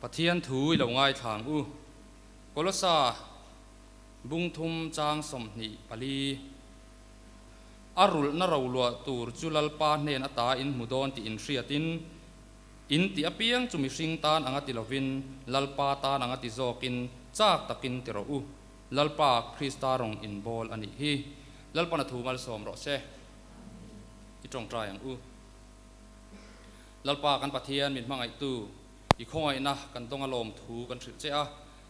Pathian thu i lo ngaithla ang u. Kolosa bung thum chang 24. A rulhna roluah tur chu Lalpa hnen ata in hmu dawn tih inhriatin, in tih apiang chu mihring tan anga ti lovin Lalpa tan anga ti zawkin chak takin ti rawh u. Lalpa Krista rawng inbawl a nih hi. Lalpan a thu malsawm rawh se. I tawngtai ang u. Lalpa kan Pathian min hmangaihtu, i khawngaihna kan dawng a lawm thu kan hrilh che a.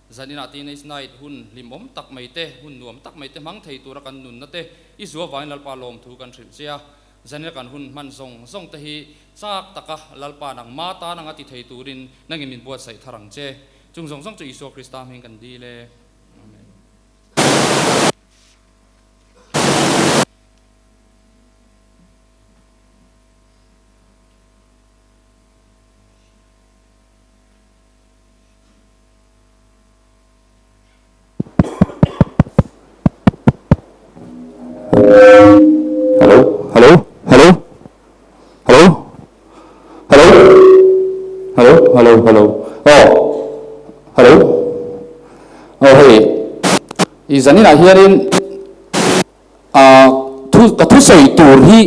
Zan inah Teenage Night hun hlimawm tak mai te, hun nuam tak mai te hmang thei tura kan nunna te i zua vangin Lalpa lawm thu kan hrilh che a. Zan ina kan hun hman zawng zawng te hi chak taka Lalpa nangma tan anga ti thei turin nangin min buatsaih thar ang che. Chung zawng zawng chu Isua Krista hming kan dil e. Amen. Hello hello hello hello hello hello hello hello aw hello aw hei i zaninah hianin Thu ka thusawi tur hi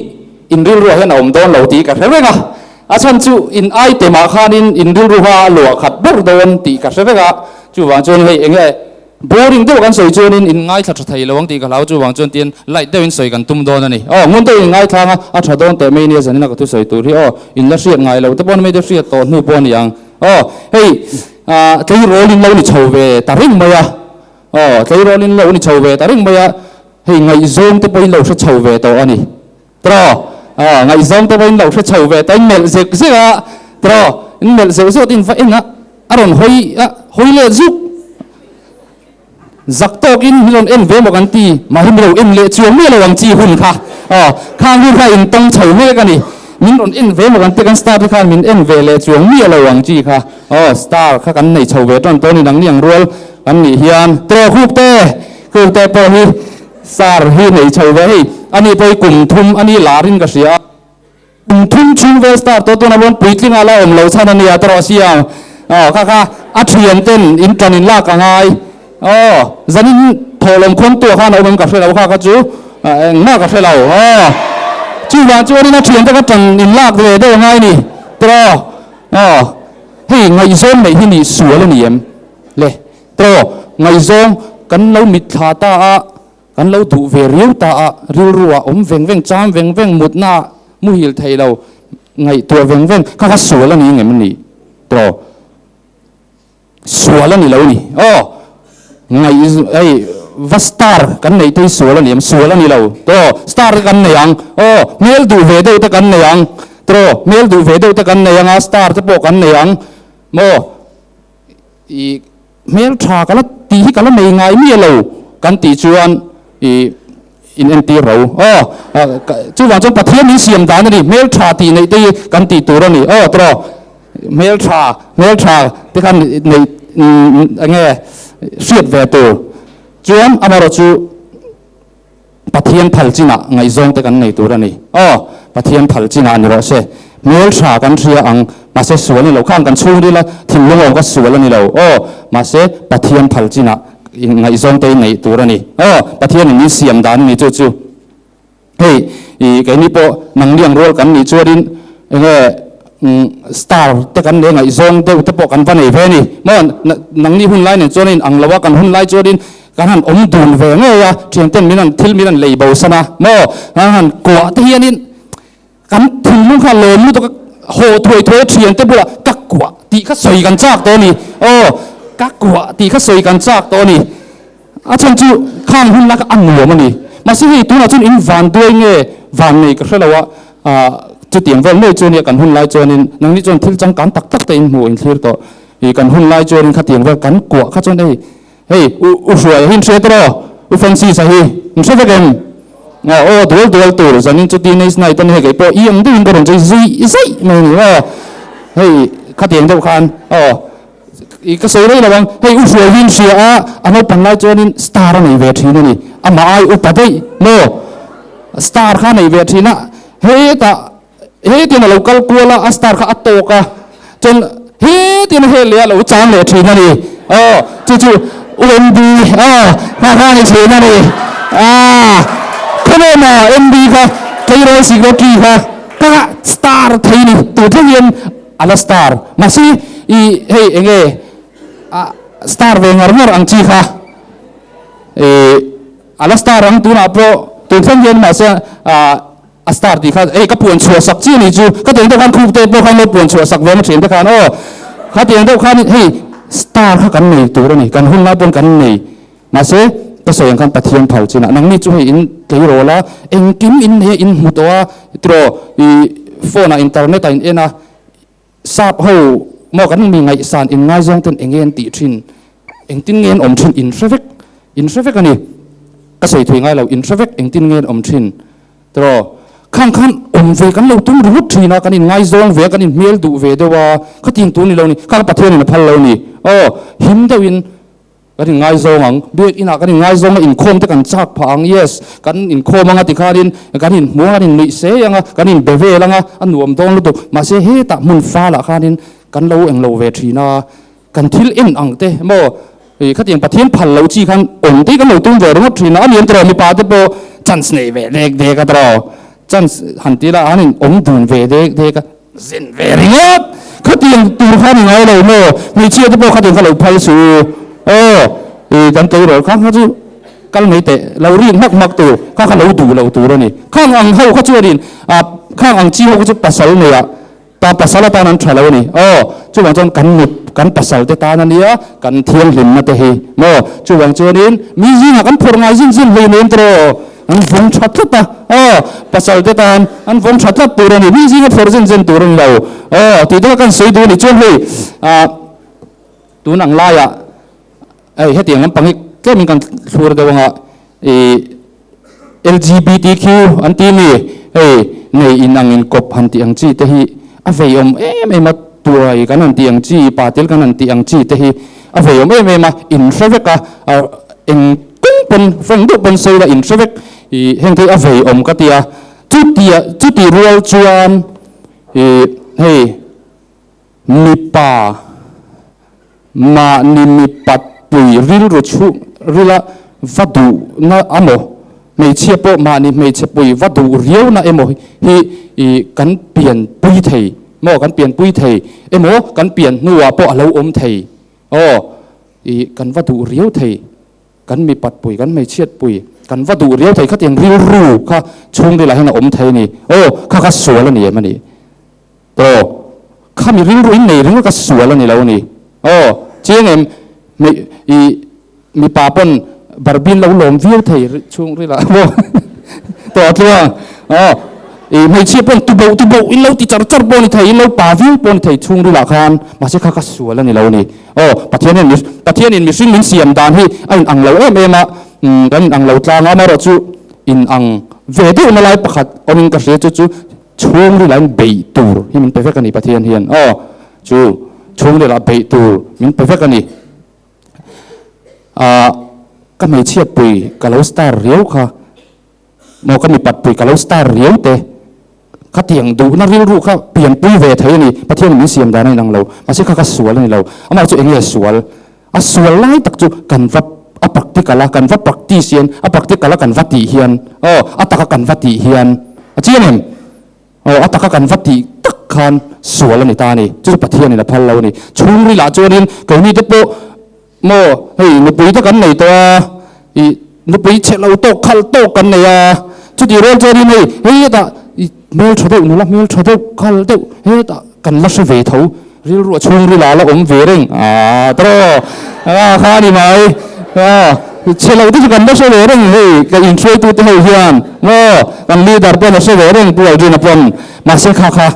in rilruah hian a awm dawn lo tih ka hre reng a, a chhan chu in item ah khanin in rilruha a luah khat ber dawn tih ka hre vek a, chuvang chuan hei enge boring deuh kan sawi chuanin in ngaithla tha thei lo ang tih ka hlau, chuvang chuan tian light deuhin sawi kan tum dawn a ni. Aw ngun deuhin in ngaithlang a, a tha dawn teh mai nia zanin a ka thusawi tur hi aw in la hriat ngai lo te pawh ni mai te hriat tawh hnu pawh a ni ang. Aw hei tleirawl in lo ni chho ve ta reng mai a. Aw, tleirawlin lo ni chho ve ta reng mai a, hei ngaihzawng te pawhin lo hre chho ve tawh a ni. Tiraw? Aw, ngaihzawng te pawhin lo hre chho ve tawh, in melh zek zek a, tiraw? In melh zeuh zeuh in va en a, a rawn hawi a, hawi leh zuk. Zak tawkin min rawn en ve maw kan ti, mahse min lo en leh chuang miah lo ang chi hun kha. Aw, khang hun kha in tawng chho mek a ni. Min rawn en ve maw kan ti, kan star te khan min en ve leh chuang miah lo ang chi kha. Aw, star kha kan nei chho ve tan tawh a ni, nangni ang rual kan nih hian tiraw khup te, khup te pawh hi star hi nei chho ve hei, ani pawh hi kum thum a ni larin ka hria a, kum thum chhung vel star tawh tuna pawn puitling a la awm lo chhan a nia tiraw siam, aw kha kha a thian ten in tan in lak a ngai, aw zanin thawhlawm khawn tuah khan a awm em ka hre lo kha kha chu engmah ka hre lo, aw chuvang chuanin a thian te kha tan in lak ve deuh a ngai a ni tiraw. Aw, hei ngaihzawng neih hi nih sual a ni em? Le, tawh, ngaihzawng kan lo mitthla ta a, kan lo duh ve riau ta a, rilru ah awm veng veng, cham veng veng, mutna ah muhil thei lo, ngaihtuah veng veng, kha kha sual a ni ngem a ni? Tawh, sual a ni lo a ni. Aw, ngaih, hei, va star kan neih te hi sual a ni em? Sual a ni lo. Tawh, star te kan nei ang. Aw, hmel duh ve deuh te kan nei ang. Tawh, hmel duh ve deuh te kan nei ang a, star te pawh kan nei ang. Maw, i hmel tha ka la tih hi ka la nei ngai miah lo kan tih chuan i in entir ro. Aw, chuvang chuan Pathian min siam dan a ni, hmel tha tih neih te hi kan tih tur a ni. Aw, tawh. Hmeltha, hmeltha te khan neih enge hriat ve tur chuan amaherawh chu Pathian phal chinah ngaihzawng te kan nei tur a ni. Aw, Pathian phal chinah ni rawh se. Hmeltha kan hria ang, mahse sual ni lo. Khang kan chhungril a thinlung awm kha sual a ni lo. Aw, mahse Pathian phal chinah ngaihzawng te i neih tur a ni. Aw, Pathianin min siam dan a ni chu chu. Hei i keini pawh nangni ang rual kan nih chuanin enge star te kan leh ngaihzawng deuh te pawh kan va nei ve a ni. Maw nangni hun lai nen chuan a inang lo a, kan hun lai chuanin kan han awm dun ve ngei a, thianten min han thil min han lei bo san a, maw kan han kuah te hianin kan thinlung kha lawm lutuk a, haw thuai thuai a thiante bulah ka kuah tih kha sawi kan chak tawh a ni. Aw ka kuah tih kha sawi kan chak tawh a ni. A chhan chu khang hun laka a nuam a ni. Mahse hei tunah chuan in van duai nge van nei ka hre lo a, ah chutiang vel mai chu ania kan hun lai chuanin nangni chuan thil changkan tak tak te in hmuh in thlir tawh. Ih kan hun lai chuanin khatiang vel kan kuah kha chuan hei hei u u Hruaia hi in hre tawh aw, u Francis a hi in hre vek em? Aw aw dual dual tur zanin chu teenage night a ni hei kei pawh i ang deuhin ka rawn chei zui zaih mai a ni aw. Hei khatiang deuh khan aw. I ka sawi rei lo ang, hei u Hruai hi in hria a, a naupang lai chuanin star a nei ve thin a ni, amah ai upa daih maw, star kha a nei ve thin a, hetah hetin a lo kal kual a, a star kha a tawk a, chuan Hetin hel leh a lo chang leh thin a ni. Aw, chu chu UND aw, kha kha a ni thin a ni. Aaa, khawvel ah ND kha tleirawl secretary kha ka star thei ni. Tun thleng hian a la star. Mahse i hei enge a star ve ngar ngar ang chi kha i a la star ang tunah pawh tun thleng hian mahse ah A star tih kha hei ka puan chhuah sak chi a nih chu, ka tiang deuh khan khup te pawh khan lo puan chhuah sak ve na thin te khan aw, kha tiang deuh khan hei star kha kan nei tur a ni, kan hun lai pawn kan nei, mahse ka sawi ang khan Pathian phal chin ah nangni chu hei in tleirawl a, engkim in nei a in hmu tawh a tiraw i phone ah internet ah in en a, sap ho maw kan mi ngaihsan in ngaizawng ten enge an tih thin, engtin nge an awm thin in hre vek, in hre vek a ni, ka sawi thui ngai lo, in hre vek engtin nge an awm thin. Tiraw, khang khan awm ve kan lo tum ringawt thin a, kan in ngaizawng ve a, kan in hmel duh ve deuh a, khatiang tur ni lo ni, kha Pathianin a phal lo ni. Aw, him deuhin kan in ngaizawng ang, biak inah kan in ngaizawng a, inkhawm te kan chak phah ang, yes, kan inkhawm anga tikhanin kan in hmu anga, kan in nuih sei anga, kan in be vel anga, a nuam dawn lutuk. Mahse hetah hmun falah khanin kan lo englo ve thin a, Kan thil en ang te maw i khatiang Pathian phal loh chi khan awm te hi kan lo tum ve ringawt thin a, a ni an tiraw mipa te pawh chance nei ve dek dek a tiraw chance han ti la an in awm dun ve dek dek a zen ve ringawt khatiang tur kha ni ngai lo maw hmeichhia te pawh khatiang kha lo phal su aw i kan tleirawl kha kha chu kal mai teh lo rik hmak hmak tur kha kha lo duh loh tur a ni khang ang ho kha chuanin ah khang ang chi ho kha chu pasal nei ah Ta pasal atan an tha lo a ni. Aw, chuvang chuan kan nut, kan pasal te tan a nia, kan thianghlimna te hi maw? Chuvang chuanin mi zingah kan phawrh ngai zin zin hlei nem tawh, an vawng tha tlat a. Aw, pasal te tan an vawng tha tlat tur a ni, mi zinga phawrh zin zin tur a ni lo. Aw, tih te kha kan sawi duh a ni. Chuan hei, ah, tun ang laiah hei hetiang lampang hi tlemin kan thlur deuh anga ih, LGBTQ an ti mi hei nei in ang in kawp han tih ang chi te hi a vei awm em em a, tuai kan han tih ang chi, pa tel kan han tih ang chi te hi a vei awm em em a, in hre vek a, eng kawng pawn frank deuh pawn sawi la in hre vek ih heng te hi a vei awm ka ti a, chutia chuti rual chuan ih hei Mipa mahni mipat pui rilru chhung rila va duhna emaw, hmeichhia pawh mahni hmeichhe pui va duh riauna emaw hi i kan pianpui thei maw, kan pianpui thei emaw kan pian hnuah pawh a lo awm thei aw, i kan va duh riau thei, kan mipat pui, kan hmeichhiat pui kan va duh riau thei khatiang rilru kha chhungrilah hian a awm thei a ni aw, kha kha sual a ni em a ni. Aw, khami rilru in nei ringawt ka sual a ni lo a ni. Aw, chiang em, hmei i mipa pawn barbin lo lawm viau thei chhung ril ah maw tawh tluang. Aw, i hmeichhia pawn tuboh tuboh in lo ti char char pawh a ni thei, in lo pa viau pawh a ni thei chhung ril ah khan, mahse kha ka sual a ni lo a ni. Aw, Pathian hian Pathian in mihring min siam dan hi a in ang lo em em a, kan in ang lo tlang a, amaherawh chu in ang ve deuh na lai pakhat awm in ka hria chu chu Chhungril ah in beih tur hi min pe vek a ni Pathian hian aw chu chhungril ah beih tur min pe vek a ni ah ka hmeichhia pui ka lo star riau kha maw ka mipat pui ka lo star riau te khatiang duhna rilru kha pianpui ve thei a ni Pathian in min siam dan a inang lo mahse kha ka sual a ni lo amah chu enge sual a sual lai tak chu kan va a practical a kan va practice hian a practical a kan va tih hian aw a taka kan va tih hian a chiang em aw a taka kan va tih tak khan sual a ni ta a ni chu chu Pathianin a phal lo a ni chhungril ah chuanin keini te pawh maw hei nupui te kan nei tawh a ih nupui chhe lo tawk khalh tawk kan nei a chutih rual chuanin hei hetah ih hmeltha deuh nula hmeltha deuh khalh deuh hetah kan la hre ve tho. Rilru a chhungril ah la awm ve reng a tawh a kha a ni mai a chhe lo te chu kan la hre ve reng hei ka inhruaitu te ho hian maw kan leader pawn a hre ve reng Pu Aldrin a pawn mahse kha kha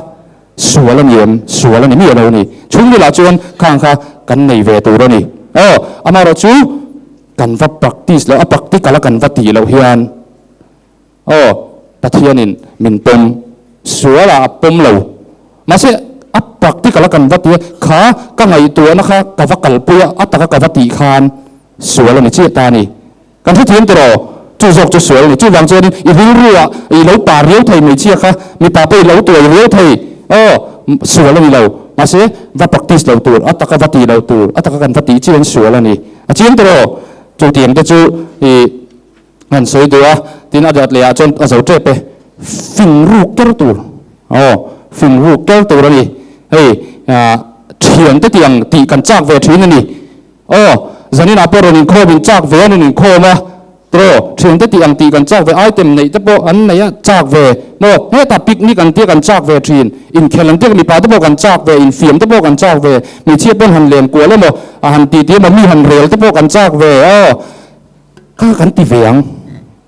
sual a ni em sual a ni miah lo a ni chhungril ah chuan khang kha kan nei ve tur a ni aw amaherawh chu kan va practice loh a practical a kan va tih loh hian Aw, Pathianin min pawm, sualah a pawm lo. Mahse, a practical a kan va ti a, kha ka ngaihtuahna kha ka va kalpui a, a taka ka va tih khan sual a ni chiah ta a ni. Kan hrethiam tawh rawh, chu zawk chu sual a ni. Chuvang chuanin i rilruah i lo pa riau thei hmeichhia kha, mipa pawh i lo tuai riau thei, aw, sual a ni lo. Mahse, va practice loh tur, a taka va tih loh tur, a taka kan va tih chian sual a ni. A chiang tawh aw. Chutiang te chu i han sawi duh a, tin a dat leh ah chuan a zo tep e. Fing ruk ker tur, aw, fing ruk ker tur a ni. Hei, thian te tiang tih kan chak ve thin a ni. Aw, zaninah pawh rawn inkhawm in chak ve a rawn inkhawm a, tiraw, thiante tih ang tih kan chak ve, item neih te pawh an nei a, chak ve maw, hetah picnic an tia kan chak ve thin, inkhel an tia mipa te pawh kan chak ve, infiam te pawh kan chak ve, hmeichhia pawn han len kual emaw, a han titi emaw, mi han rel te pawh kan chak ve, aw, kha kan ti ve ang,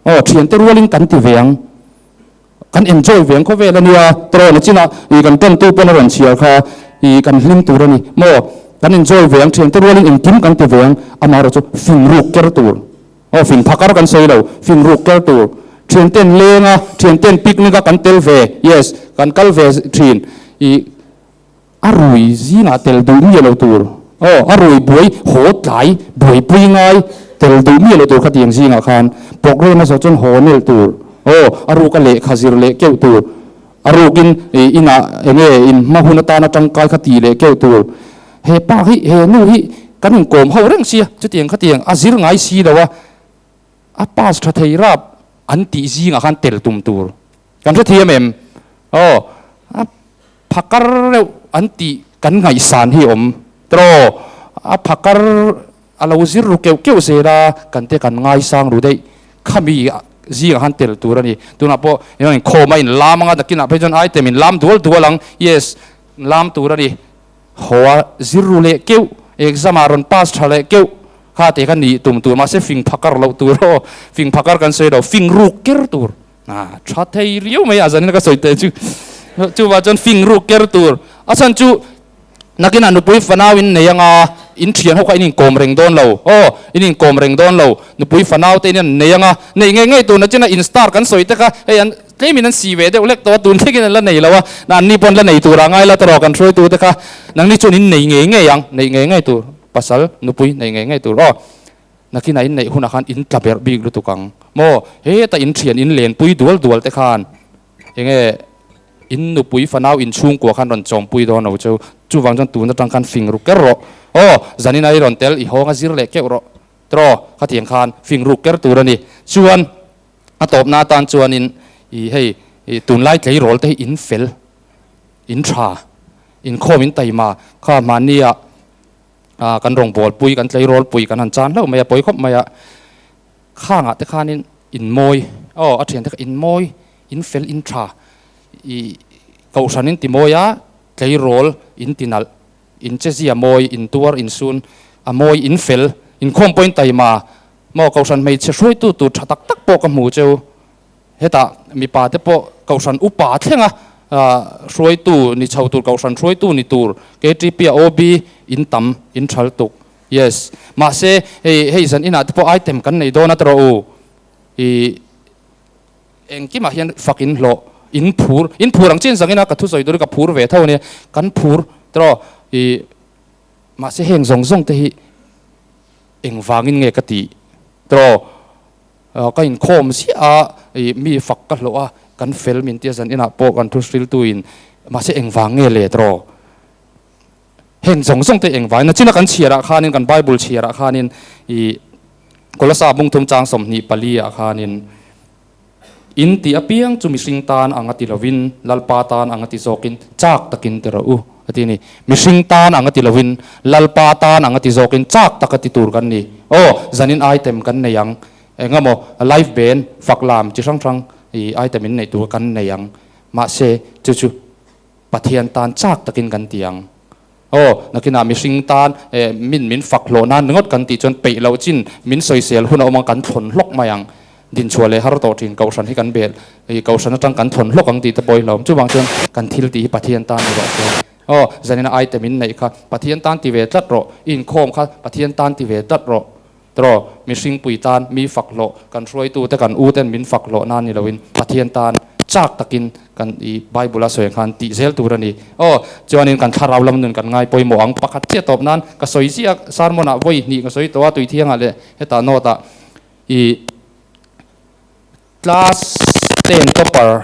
aw, thiante rualin kan ti ve ang. Kan enjoy ve ang khawvel a nia, tiraw na chinah ih kan tawntu pawn a rawn chhiar kha ih kan hlim tur a ni maw? Kan enjoy ve ang, thiante rualin engkim kan ti ve ang, amaherawh chu fing ruk ker tur, aw fing phakar kan sawi lo, fing ruk ker tur, thianten leng a, thianten picnic a kan tel ve, yes, kan kal ve thin ih a rui zingah tel duh miah lo tur, aw a rui buai haw tlai buaipui ngai tel duh miah lo tur kha tiang zingah khan programme a zawh chuan haw nelh tur, aw a ruka lehkha zir leh keuh tur, a rukin ih inah eng nge in hma hun atana tangkai kha tih leh keuh tur, he pa hi he nu hi kan inkawm ho reng sia chutiang khatiang a zir ngai si lo a, a pass tha thei rap an tih zingah khan tel tum tur kan hrethiam em? Aw a. Phakar reuh an tih kan ngaihsan hi awm tiraw? A phakar a lo zir ru keuh keuh zel a, kan te kan ngaisang ru daih. Khami zingah khan tel tur a ni. Tunah pawh eng inkhawm a inlam anga nakinah phei chuan item inlam dual dual ang. Yes, lam tur a ni. Haw a zir ru leh keuh, exam ah rawn pass tha leh keuh kha te kha nih tum tur. Mahse fing phakar loh tur aw, fing phakar kan sawi lo, fing ruk ker tur. A tha thei riau mai a, zanin ka sawi teh chu. Chuvah chuan fing ruk ker tur. A chhan chu nakinah nupui fanau in nei anga in thian ho kha in inkawm reng dawn lo. Aw, in inkawm reng dawn lo. Nupui fanau te in an nei anga, nei ngei ngei tur nachina in star kan sawi te kha hei an tlemin an si ve deuh hlek tawh a, tun thlengin an la nei lo a, na anni pawh an la nei tur ah ngai la tawh kan hruaitu te kha nangni chuan in nei ngei ngei ang, neih ngei ngei tur, pasal, nupui nei ngei ngei tur. Aw. Nakinah in neih hunah khan in tla berh bik lutuk ang maw? Heta in thian in lenpui dual dual te khan enge in nupui fanau in chhungkua khan rawn chawmpui dawn lo cheu. Chuvang chuan tun atang khan fing ruk ker rawh. Aw, zanin a i rawn tel i hawng a zir leh keuh rawh. Tiraw, khatiang khan fing ruk ker tur a ni. Chuan a tawpna atan chuanin i hei tunlai tleirawl te hi in fel, in tha, inkhawm in taima kha mahnia Ah, kan rawngbâwl pui, kan tleirawl pui kan han chân hlauh mai a, pawi khawp mai a. Khangah te khanin in mawi, aw, a ṭhiante kha in mawi, in fel, in ṭha, i kohhran in ti mawi a, tleirawl in ti nalh, in chezia mawi, in tuar, in sun a mawi, in fel, inkhawm pawhin taima, maw, kohhran hmeichhe hruaitu tur ṭha tak tak pawh ka hmu cheu. Hetah mipa te pawh Kohhran upa thlenga hruaitu ni chho tur, Kohhran hruaitu ni tur KTP a OB in tam in thal tuk. Yes. Mahse hei hei zan inah te pawh item kan nei dawn a tawh u. I engkimah hian fak in hlawh, in phur, in phur ang chin zangina ka thusawi tur hi ka phur ve tho a nia. Kan phur tawh i mahse heng zawng zawng te hi engvangin nge ka tih tawh. Ka inkhawm ziah a, ih mi fak ka hlawh a, kan fel min tia zan inah pawh kan thu hriltuin mahse engvang nge let rawh? Heng zawng zawng te engvang nachina kan chhiarah khanin kan Bible chhiarah khanin ih Kolosa bungthum chang 24 ah khanin in tih apiang chu mihring tan ang a ti lovin Lalpa tan ang a ti zawkin chak takin ti rawh u a ti a ni. Mihring tan ang a ti lovin Lalpa tan ang a ti zawkin chak tak a ti tur kan ni. Aw, zanin item kan nei ang. Engemaw live band, fak lam chi hrang hrang i item in neih tur kan nei ang. Mahse, chu chu Pathian tan chak takin kan ti ang. Aw, nakinah mihring tan eh min min fak hlawh nan ringawt kan tih chuan peih loh chin min sawisel hun a awm ang kan thlawn hlawk mai ang. Dinchhuah leh har tawh thin Kohhran hi kan bel i Kohhran atang kan thlawn hlawk ang tih te pawh hi hlauhawm. Chuvang chuan kan thil tih hi Pathian tan ni rawh se. Aw, zanina item in neih kha Pathian tan ti ve tlat rawh, i inkhawm kha Pathian tan ti ve tlat rawh. Tiraw, mihring pui tan mi fak hlawh, kan hruaitute kan u ten min fak hlawh nan ni loin Pathian tan chak takin kan i Bible a sawi ang khan tih zel tur a ni. Aw, chuanin kan thlarau lam nun kan ngai pawimawh ang. Pakhat chiah tawp nan ka sawi ziah a, sermon ah vawi hnih ka sawi tawh a, Tuithiangah leh hetah note ah i Class 10 topper,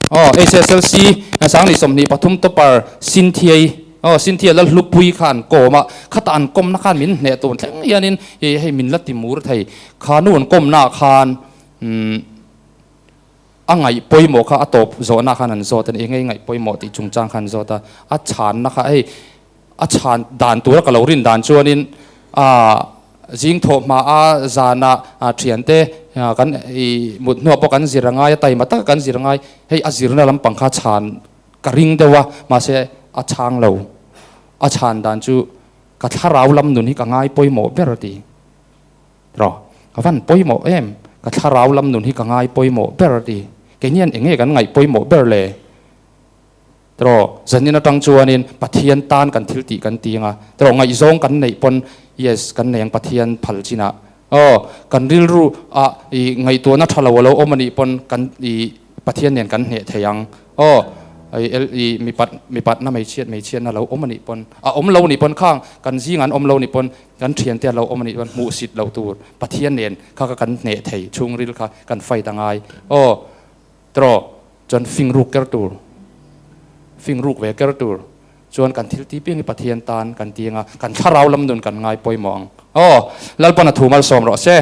aw, HSLC 2023 topper Sinthiai. Aw Cynthia Lalhlupui kha an kawm a, khata an kawmna khan min hneh tun thleng hianin i hei min la ti mur thei. Kha nu an kawmnaah khan umm a ngaih pawimawh kha a tawp zawhna khan an zawt a ni, enge i ngaih pawimawh tih chungchang khan an zawt a, a chhanna kha hei a chhan dan tura ka lo rin dan chuanin aah zing thawh hma a zana thiante kan ih mut hnuah pawh kan zir angai a taima taka kan zir angai hei a zirna lampang kha chhan ka ring deuh a mahse a chhang lo a chhan dan chu ka thlarau lam nun hi ka ngai pawimawh ber a ti rawh ka van pawimawh em ka thlarau lam nun hi ka ngai pawimawh ber a ti keinian eng nge kan ngaih pawimawh ber le. Tiraw, zanin atang chuanin Pathian tan kan thil tih kan ti anga, tiraw ngaihzawng kan neih pawn yes kan nei ang Pathian phal chinah aw kan rilru ah i ngaihtuahna tha lo a lo awm anih pawn kan i Pathian nen kan hneh thei ang aw i el i mipat mipatna hmeichhiat hmeichhiatna lo awm anih pawn a awm lo anih pawn khang kan zingah an awm lo anih pawn kan thiante a lo awm anih pawn hmuhsit loh tur Pathian nen kha kha kan hneh thei chhungril kha kan fight angai aw Tiraw chuan fing ruk ker tur, fing ruk ve ker tur chuan kan thil ti piang hi Pathian tan kan ti anga kan thlarau lam nun kan ngai pawimawh ang. Aw, Lalpan a thu malsawm rawh se.